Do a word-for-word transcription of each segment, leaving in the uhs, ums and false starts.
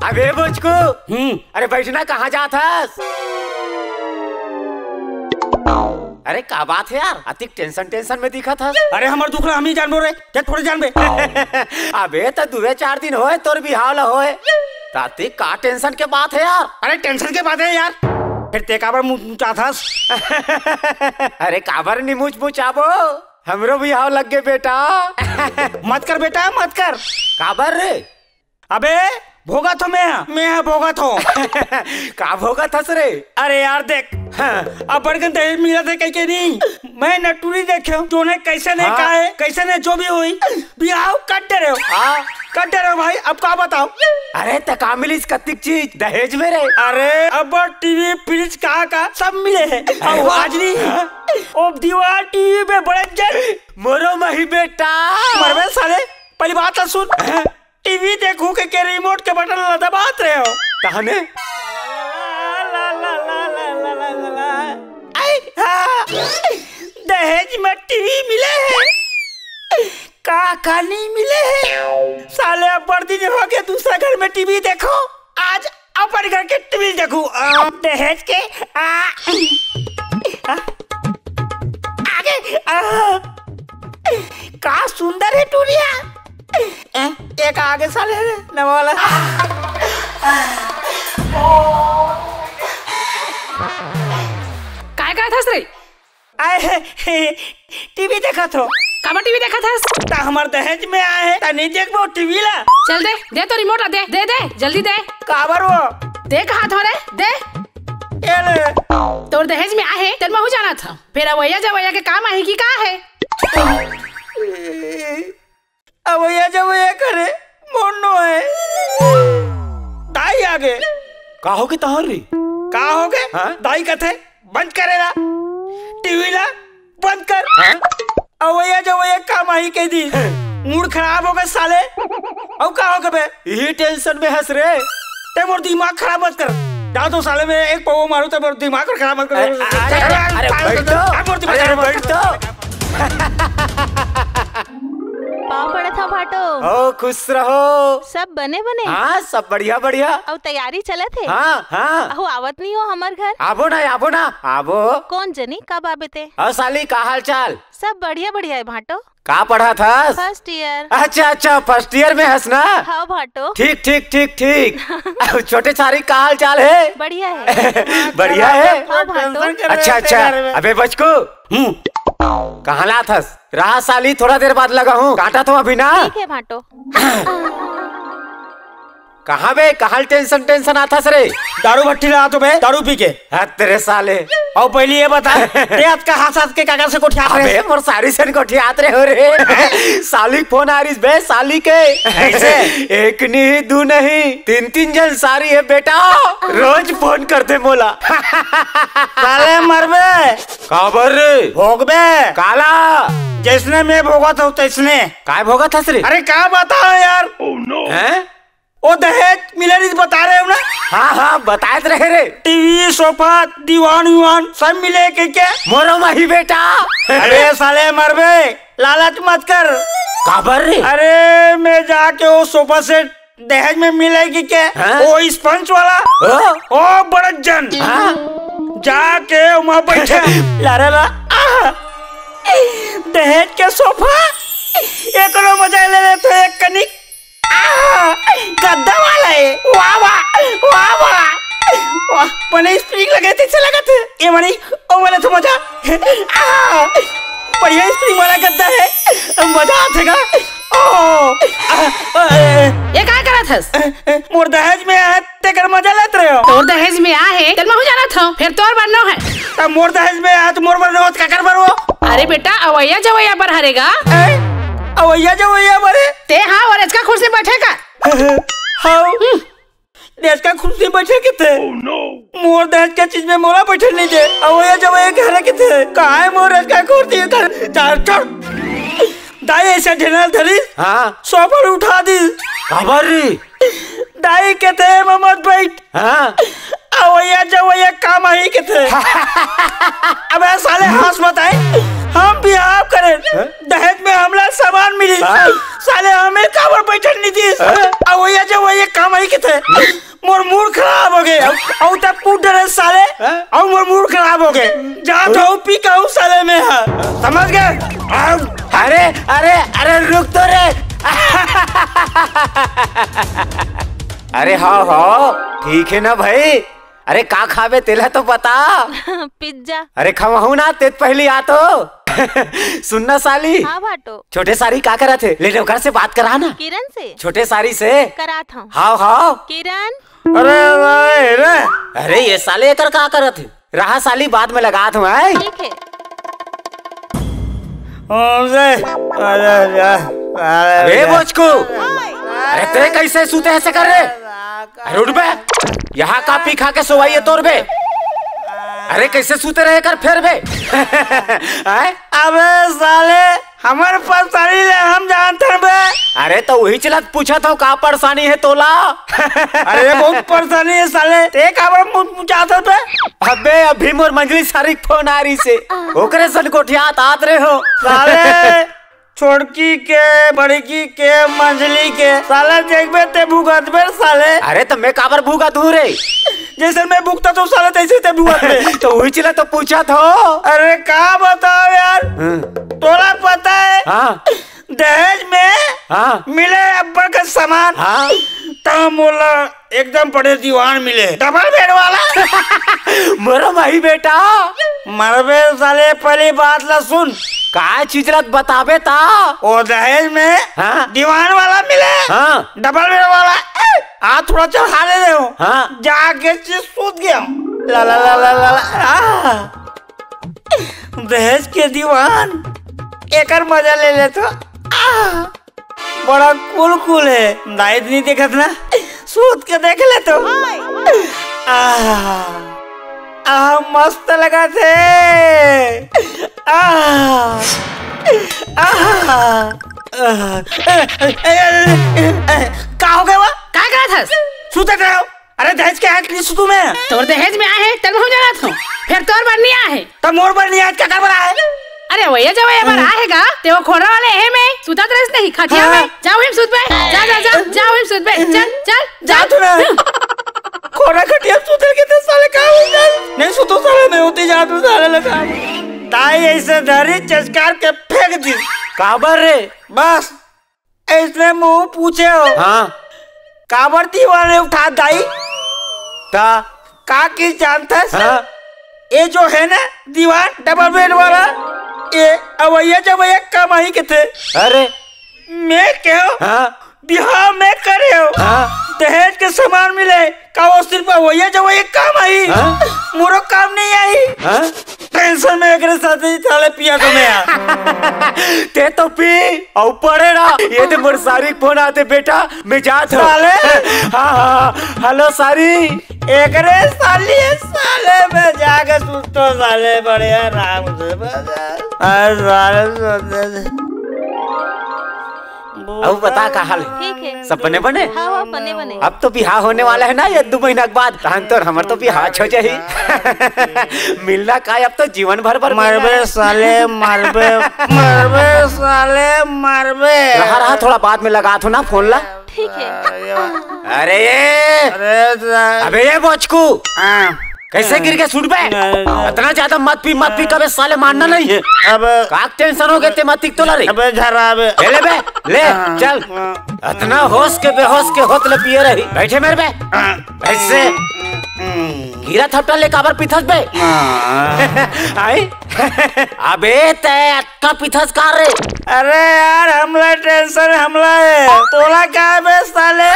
अबे बुचकू, हम्म। अरे बैठना, कहाँ जात हस? अरे का बात हे यार, अतिक tension tension में दिखत हस? अरे हमर दुख ला हम ही जानबो रे, ते थोड़े जानबे। अबे त दुए चार दिन होय तोर बिहाव ला होय, त अतिक का tension के बात हे यार? अरे tension के बात हे यार, फिर ते काबर मुचमुचात हस? अरे काबर नी मुचमुचाबो, हमरो बिहाव लग गे बेटा। मत कर बेटा, मत कर। काबर रे? अबे भोगत हों मैं, मैं भोगत हों। का भोगत हस रे? अरे यार देख, हाँ। अब्बड़ कन दहेज मिलत हे कहिके नहीं, मैं न टूरी देखे हों, जोने कैसे नहीं हाँ। कहे, कैसे नहीं जो भी होई, बिहाव कर डरे हों। हाँ। कर डरे हों भाई, अब का बताओं? अरे त का मिलिस कतिक चीज दहेज में रे? अरे अब्बड़ TV, fridge का का सब मिले हे। अउ आज नहीं, हाँ। ओ दीवार TV पे बड़े जन। मोरो मही बेटा। मरबे साले, पहली बात तो सुन। हाँ। TV देखहूं कहिके remote के button ला दबात रहे हों। तहने? आई, हाँ। दहेज में TV मिले हे। का, का नहीं मिले हे? साले अब्बड़ दिन होगे दूसरा घर में TV देखों। आज अपन घर के TV देखहूं। आ, दहेज के, आ, आ, आगे, आ, का सुंदर हे टूरिया। ए, एक आगे साले नवा वाला। काय करत हस रे? आए, हे, हे, TV देखत हों। काबर TV देखत हस? त हमर दहेज में आए हे, त नहीं देखबो TV ला? चल दे, दे तो remote ला, दे, दे, दे, जल्दी दे। काबर वो? दे कहा थोरे, दे। ये ले। तोर दहेज में आए हे, तेन महू जानत हंव। फेर अवइया जवइया के काम आही कि का हे? अवइया जवइया करे, मोर नो हे। दाई आगे। का होगे तोहर रे? का होगे? हाँ? दाई कथे, बंद करे ला। TV ला बंद कर। हाँ? अवइया जवइया काम आही कहि दिस। Mood खराब होगे साले। अउ का होगे बे? इही tension में हंस रे। ते मोर दिमाग खराब मत कर। जा तो साले, मैं एक पौवा मारूं, ते मोर दिमाग खराब मत कर। अरे, अरे, अरे, अरे, बैठ तो। अरे, मोर दिमाग अरे, खराब मत बैठ कर। तो। पाँव पड़त हंव भाटो। ओ, खुश रहो। सब बने बने? हाँ, सब बढ़िया, बढ़िया। अउ तैयारी चलत हे? हाँ, हाँ। अहो, आवत नहीं हो हमर घर? आबो ना, आबो ना, आबो। कोन जनी, कब आबे ते? अउ साली, का हाल चाल? सब बढ़िया, बढ़िया हे भाटो। का पढ़त हस? First year। अच्छा, अच्छा, first year में हस ना? हाँ भाटो। ठीक, ठीक, ठीक, ठीक। अउ छोटे सारी, का हाल चाल हे? बढ़िया हे। बढ़िया हे? हाँ भाटो। अच्छा, अच्छा। अबे बचकू, हम्म, कहाँ लात हस? रहा साली, थोड़ा देर बाद लगाहूँ, काटत हंव अभी ना। ठीक हे भाटो। कहाँ बे, कहाँ ल tension, tension आत हस रे? दारू भट्टी ला आत हों बे, दारू पी के। हत रे साले। अउ पहली ये बता, ते अतका हंस हंस के काकर से गोठियात रहे? अबे, मोर सारी से गोठियात रहे हों रे। साली के फोन आ रहिस बे, साली के। कैसे? एक नहीं, दू नहीं, तीन तीन जन सारी हे बेटा, रोज फोन करथे मोला। साले मरबे। काबर रे? भोगबे। काला? जैसने मैं भोगत हंव तैसने। काय भोगत हस रे? अरे का बताओं यार। हैं? ओ दहेज मिले रहिस, बता रहे हंव ना? हाँ, हाँ, बतायत रहे रे। TV, सोफा, दीवान वीवान सब मिले कहिके। मोरो माही बेटा। अरे साले मरबे, लालच मत कर। काबर रे? अरे मैं जाके ओ सोफा सेट दहेज में मिले कहिके, हाँ? ओ sponge वाला, ओ? ओ बड़े जन। हाँ? जाके ओमा बैठे। लारे ला, आह! दहेज के सोफा, एकरो मजा ले लेथंव एक कनिक। आह, गद्दा वाला हे। वाह, वाह, वाह, वाह। वाह, बने spring लगे तइसे लगत हे। ये बने, ओ वाला तो मजा। आह, बढ़िया spring वाला गद्दा हे। मजा आथे गा। ओ, आह, ए, ये काय करत हस? ए, मोर दहेज में आए, तेकर मजा लेत रहे हों। तोर दहेज में आए हे, तेन महू जानत हंव, फेर तोर बर नो हे। त मोर दहेज में आए, त मोर बर नो, त काकर बर हो? अरे बेटा, अवइया जवइया बर हरे गा। ए? अवइया जवइया बर हे? ते हाँ, अउ एचका कुर्सी में बैठे का? हाँ। हम्म। एचका कुर्सी में बैठे कथे। मोर दहेज के चीज में मोला बैठे नहीं दे। अवइया जवइया घर कथे। काय मोर एचका कुर्सी घर? चल, छोड़। दाई अइसे ढेला धरिस, हाँ। सोफा ल उठा दिस। काबर रे? दाई कथे, "एमा मत बइठ।" हाँ। अवइया जवइया काम आही कथे। अबे साले हंस मत आए, हम बिहाव करे, हाँ? दहेज में हमला सामान मिली, हाँ। साले हमें काबर बइठन नहीं दिस? हाँ? अवइया जवइया कमाई के थे। मोर मूड खराब हो गए। अउ तब कूट डरे साले। हैं? अउ मोर मूड खराब हो गए। जा तो पी कहूँ साले में है। समझ गए? अरे, अरे, अरे, रुक तो रे। अरे हाँ, हाँ, ठीक है ना भाई? अरे का खाबे तेला तो बता। पिज्जा। अरे खवाहू ना, ते पहली आ तो। सुनना साली। हाँ भाटो। छोटे सारी का करत हे? ले, ले ओकर से बात करा ना। किरण से। छोटे सारी से। करात हूँ। हाव, हाव। किरण। अरे भाई रे। अरे ये साले एकर का करत हे? रहा साली, बाद में लगात हूँ, आय। ठीक है। अरे, अरे, अरे, अरे, अरे बोचकू, अरे ते कैसे सूते ऐसे कर रे? अरे उठ बे, यहाँ का पी खा के सोवाई है तोर बे? अरे कैसे सूते रहे कर फेर बे? हैं? अबे साले, हमर परेशानी ले हम जानत हन बे। अरे तो वही चलत पूछत हो का परेशानी है तोला? अरे बहुत परेशानी है साले, ते काबर मुझ पूछत हस बे? अबे अभी मोर मंझली सारी के फोन आ रही से, ओकरे सन गोठियात आत रहे हो। साले छोटकी के, बड़की के, मंझली के, साला देखबे ते भुगतबे साले। अरे तो मैं काबर भुगत हूँ रे? जैसे मैं भुगता तो साले तैसे ते भुगतबे। तो वही चला तो पूछत हो। अरे का बताओ यार, हम्म। तोला पता है हाँ। दहेज में हाँ। मिले अब्बड़ के सामान। हाँ। त मोला एकदम बड़े दीवान मिले, डबल बेड वाला। मोरो माही बेटा। मरबे साले, पहली बात ला सुन। का चीज ला बताबे ता? ओ दहेज में हाँ। दीवान वाला मिले, हाँ। डबल बेड वाला। आ थोड़ा चढ़ा ले रहे हो। हाँ। जाके चीज सूत गया। ला ला ला ला ला ला। आ। दहेज के दीवान, एकर मजा ले ले तो। आ। बड़ा कूल कूल है, दाई नहीं देखत ना, सूत के देख ले तो। आह, आह, मस्त लगा थे। आह, आह, आह। का हो गया वो? का करत हस? सूतत रहो। अरे दहेज के आए कि नहीं सुतू मैं? तोर दहेज में आए है, तब हम जानत हूँ। फिर तोर बर नहीं आए है। तब मोर बर नहीं आए, क्या कर बर आए? अरे वही जब ये बर आए है गा, ते वो खोरा वाले है में सुतत रहिस नहीं, खटिया हाँ। में। जाओ हिम सुत बे, जा, जा, जा, जाओ हिम सुत बे, चल, चल, जा जा। तू ना। खोरा खटिया सुते के ते साले का हो जाए? नहीं सुतो साले, मैं होते जा तू साले लगा। ताई ऐसे धरी चचकार के फेंक दी। काबर रे? बस। इसने मुंह पूछे हो। हाँ। काबर दीवान उठा दाई? ता। का की जानथस? हाँ। ये जो है ना दीवान डबल बेड वाला, ये अवैया जवैया कमाई के थे। अरे। मैं कहो, हाँ। बिहाव मैं करे हो। हाँ। दहेज के सामान मिले, का वो सिर्फ अवैया जवैया काम आई? हाँ? मोरो काम नहीं आई। हाँ? टेंशन में एकरे साथ ही साले पिया तो मैं आ। ते तो पी, अउ पड़े रहा। ये दे मोर सारी के फोन आते बेटा, मैं जात हूँ। साले। हाँ, हाँ, हाँ। हेलो सारी। एकरे साली, साले में जाके सुतो साले बढ़िया आराम से बजा। अरे साले सोते थे। अब बता का हाल है? ठीक है। सब बने बने? हाँ, हाँ, बने बने। अब तो बिहाव होने वाला है ना, ये दू महीना के बाद। तहन तो हमर तो बिहाव हो जाही। मिलना का, अब तो जीवन भर भर मिलना मरबे है। साले, मरबे, मरबे साले, मरबे। रहा, रहा, थोड़ा बाद में लगा थो ना फोन ला। ठीक है। अरे ये, अरे सा- अबे ये बोचकू। हाँ। कैसे गिर के सुट बे? नहीं। इतना ज्यादा मत पी, मत पी, कबे साले मानना नहीं है। अब का टेंशन हो गए ते मत पी तो ला रे। अबे झरा बे। ले ले बे, ले, हाँ, चल। हाँ। इतना होश के बेहोश के होत ले पिए रही। बैठे मेरे बे। हाँ। ऐसे। हम्म। गिरा थपटा ले काबर पीथस बे? हाँ। आई? अबे तै का पीथस का रे? अरे यार, हमला टेंशन हमला है। तोला का है बे साले?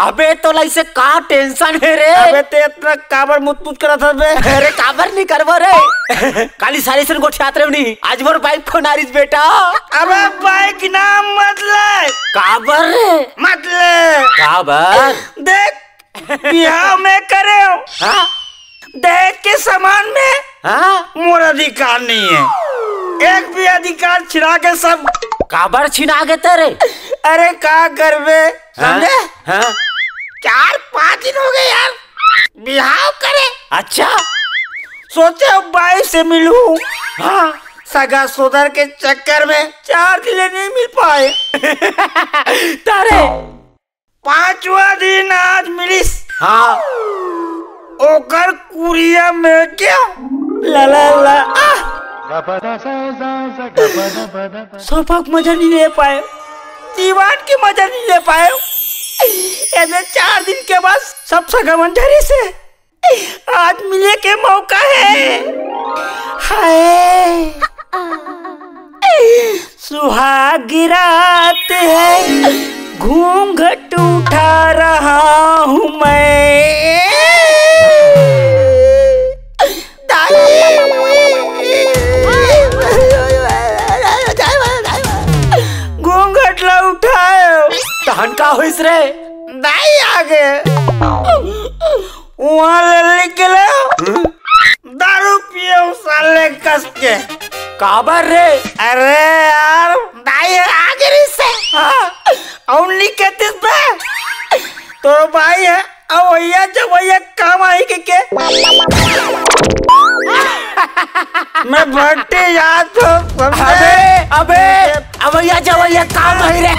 अबे तोला इसे का टेंशन है रे? अबे ते इतना काबर मुत मुत करत हस बे? अरे काबर नहीं करबो रे? काली साली सन गोठियात रहे नहीं। आज मोर बाइक फोन आ रही बेटा। अबे बाइक नाम मत ले। काबर रे? मत ले। काबर? देख, बिहाव मैं करे हो। हाँ? दहेज के सामान में हाँ? मोर अधिकार नहीं है। एक भी अधिकार छिना के सब काबर छिना गे तेरे? अरे का करबे? हाँ? समझे? हाँ? चार पाँच दिन हो गए यार, बिहाव करे। अच्छा? सोचे हो बाई से मिलूं। हाँ? सगा सोदर के चक्कर में चार दिन ले नहीं मिल पाए। तारे पाँच पांचवा दिन आज मिलिस। हाँ। ओकर कुरिया में क्या? ला ला ला। आह! सोफा के मजा नहीं ले पाए, दीवान के मजा नहीं ले पाए। एदे चार दिन के बाद सब सगा मन झरिस हे। आज मिले के मौका है। हाय, सुहाग रात है, घूंघट उठा रहा हूँ मैं। दाई! घूंघट ला उठायो। तहन का होइस रे? दाई आगे। वहाँ ले लेके ले। दारू पियो साले कस के। काबर रे? अरे यार, दाई आगे रे से। हाँ, अउ नहीं कहते बे। तो भाई है, अब भैया जब भैया काम आई के, के? मैं भट्टी याद तो समझे। अबे, अबे, अब भैया जब भैया काम आई रे।